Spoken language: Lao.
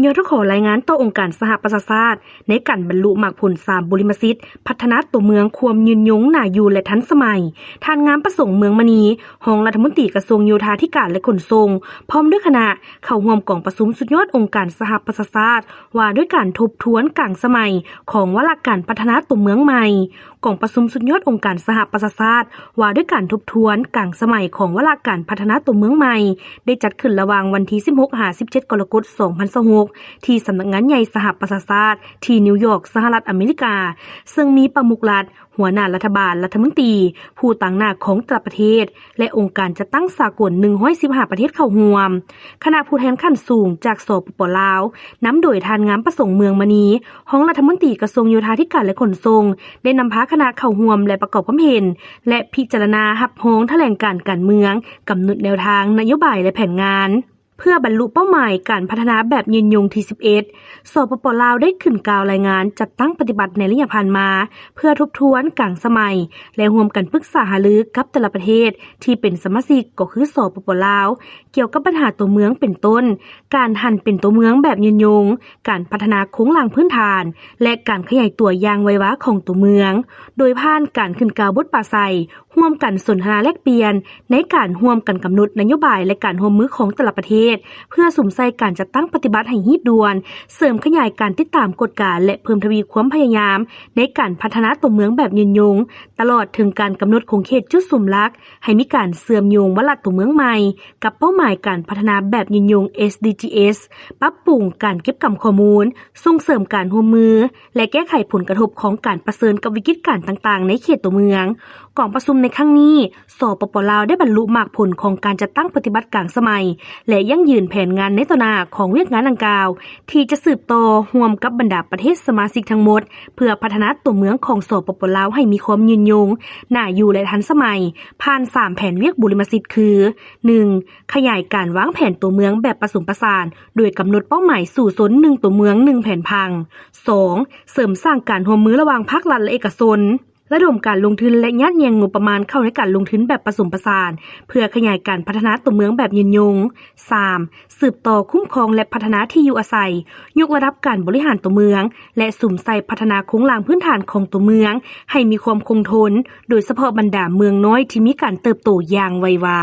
ຍທຂ ລາຍງານຕໍ່ອົງການສະຫະປະຊາຊາດ ໃນການບັນລຸໝາກຜົນສາມບຸລິມະສິດ ພັດທະນາຕົວເມືອງຄວາມຍືນຍົງໜ້າຢູ່ ແລະ ທັນສະໄໝ. ທ່ານ ງາມປະສົງ ເມືອງມະນີ ຮອງລັດຖະມົນຕີກະຊວງໂຍທາທິການ ແລະ ຂົນສົ່ງ ພ້ອມດ້ວຍຄະນະ ເຂົ້າຮ່ວມກອງປະຊຸມສຸດຍອດອົງການສະຫະປະຊາຊາດ ວ່າດ້ວຍການທົບທວນກາງສະໄໝຂອງວາລະການພັດທະນາຕົວເມືອງໃໝ່. ກອງປະຊຸມສຸດຍອດອົງການສະຫະປະຊາຊາດ ວ່າດ້ວຍການທົບທວນກາງສະໄໝຂອງວາລະການພັດທະນາຕົວເມືອງໃໝ່ ໄດ້ຈັດຂຶ້ນລະຫວ່າງວັນທີສິບຫົກຫາສິບເຈັດ ກໍລະກົດ ສອງພັນຊາວຫົກ ທີ່ສຳນັກງານໃຫຍ່ສະຫະປະຊາຊາດ ທີ່ນິວຢອກ ສະຫະລັດອາເມລິກາ, ເຊິ່ງມີປະມຸກລັດ, ຫົວໜ້າລັດຖະບານ, ລັດຖະມົນຕີ, ຜູ້ຕາງໜ້າຂອງແຕ່ລະປະເທດ ແລະ ອົງການຈັດຕັ້ງສາກົນ ໜຶ່ງຮ້ອຍສິບຫ້າ ປະເທດເຂົ້າຮ່ວມ. ຄະນະຜູ້ແທນຂັ້ນສູງຈາກ ສປປ ລາວ ນຳໂດຍທ່ານ ງາມປະສົງ ເມືອງມະນີ ຮອງລັດຖະມົນຕີກະຊວງໂຍທາທິການ ແລະ ຂົນສົ່ງ ໄດ້ນຳພາຄະນະເຂົ້າຮ່ວມ ແລະ ປະກອບຄວາມເຫັນ ແລະ ພິຈາລະນາຮັບຮອງຖະແຫຼງການການເມືອງ, ກຳນົດແນວທາງ, ນະໂຍບາຍ ແລະ ແຜນງານ ເພື່ອບັນລຸເປົ້າໝາຍການພັດທະນາແບບຍືນຍົງທີສິບເອັດ. ສປປ ລາວ ໄດ້ຂຶ້ນກ່າວລາຍງານຈັດຕັ້ງປະຕິບັດໃນໄລຍະຜ່ານມາ ເພື່ອທົບທວນກາງສະໄໝ ແລະ ຮ່ວມກັນປຶກສາຫາລືກັບແຕ່ລະປະເທດທີ່ເປັນສະມາຊິກ ກໍຄື ສປປ ລາວ ກ່ຽວກັບບັນຫາຕົວເມືອງເປັນຕົ້ນ ການຫັນເປັນຕົວເມືອງແບບຍືນຍົງ, ການພັດທະນາໂຄງລ່າງພື້ນຖານ ແລະ ການຂະຫຍາຍຕົວຢ່າງໄວວາຂອງຕົວເມືອງ ໂດຍຜ່ານການຂຶ້ນກ່າວບົດປາໄສ, ຮ່ວມກັນສົນທະນາແລກປ່ຽນ ໃນການຮ່ວມກັນກຳນົດນະໂຍບາຍ ແລະ ການຮ່ວມມືຂອງແຕ່ລະປະເທດ ເພື່ອສຸມໃສ່ການຈັດຕັ້ງປະຕິບັດໃຫ້ຮີບດ່ວນ, ເສີມຂະຫຍາຍການຕິດຕາມກວດກາ ແລະ ເພີ່ມທະວີຄວາມພະຍາຍາມໃນການພັດທະນາຕົວເມືອງແບບຍືນຍົງ, ຕະຫຼອດເຖິງການກຳນົດຂົງເຂດຈຸດສຸມຫຼັກ ໃຫ້ມີການເຊື່ອມໂຍງວາລະຕົວເມືອງໃໝ່ ກັບເປົ້າໝາຍການພັດທະນາແບບຍືນຍົງ ເອສ ດີ ຈີ ເອສ, ປັບປຸງການເກັບກຳຂໍ້ມູນ, ສົ່ງເສີມການຮ່ວມມື ແລະ ແກ້ໄຂຜົນກະທົບຂອງການປະເຊີນກັບວິກິດການຕ່າງໆໃນເຂດຕົວເມືອງ. ກອງປະຊຸມໃນຄັ້ງນີ້ ສປປ ລາວ ໄດ້ບັນລຸໝາກຜົນຂອງການຈັດຕັ້ງປະຕິບັດກາງສະໄໝ ແລະ ຢັ້ງຢືນແຜນງານໃນຕໍ່ໜ້າຂອງວຽກງານດັ່ງກ່າວ ທີ່ຈະສືບຕໍ່ຮ່ວມກັບບັນດາປະເທດສະມາຊິກທັງໝົດ ເພື່ອພັດທະນາຕົວເມືອງຂອງ ສປປ ລາວ ໃຫ້ມີຄວາມຍືນຍົງ, ໜ້າຢູ່ ແລະ ທັນສະໄໝ ຜ່ານສາມແຜນວຽກບຸລິມະສິດຄື ໜຶ່ງ ຂະຫຍາຍການວາງແຜນຕົວເມືອງແບບປະສົມປະສານ ໂດຍກຳນົດເປົ້າໝາຍສູ້ຊົນ ໜຶ່ງ ຕົວເມືອງ ໜຶ່ງ ແຜນຜັງ. ສອງ ເສີມສ້າງການຮ່ວມມືລະຫວ່າງພາກລັດ ແລະ ເອກະຊົນ, ລະດົມການລົງທຶນ ແລະ ຍາດແຍ່ງງົບປະມານເຂົ້າໃນການລົງທຶນແບບປະສົມປະສານ ເພື່ອຂະຫຍາຍການພັດທະນາຕົວເມືອງແບບຍືນຍົງ. ສາມ ສືບຕໍ່ຄຸ້ມຄອງ ແລະ ພັດທະນາທີ່ຢູ່ອາໄສ, ຍົກລະດັບການບໍລິຫານຕົວເມືອງ ແລະ ສຸມໃສ່ພັດທະນາໂຄງລ່າງພື້ນຖານຂອງຕົວເມືອງໃຫ້ມີຄວາມຄົງທົນ, ໂດຍສະເພາະບັນດາເມືອງນ້ອຍທີ່ມີການເຕີບໂຕຢ່າງໄວວາ.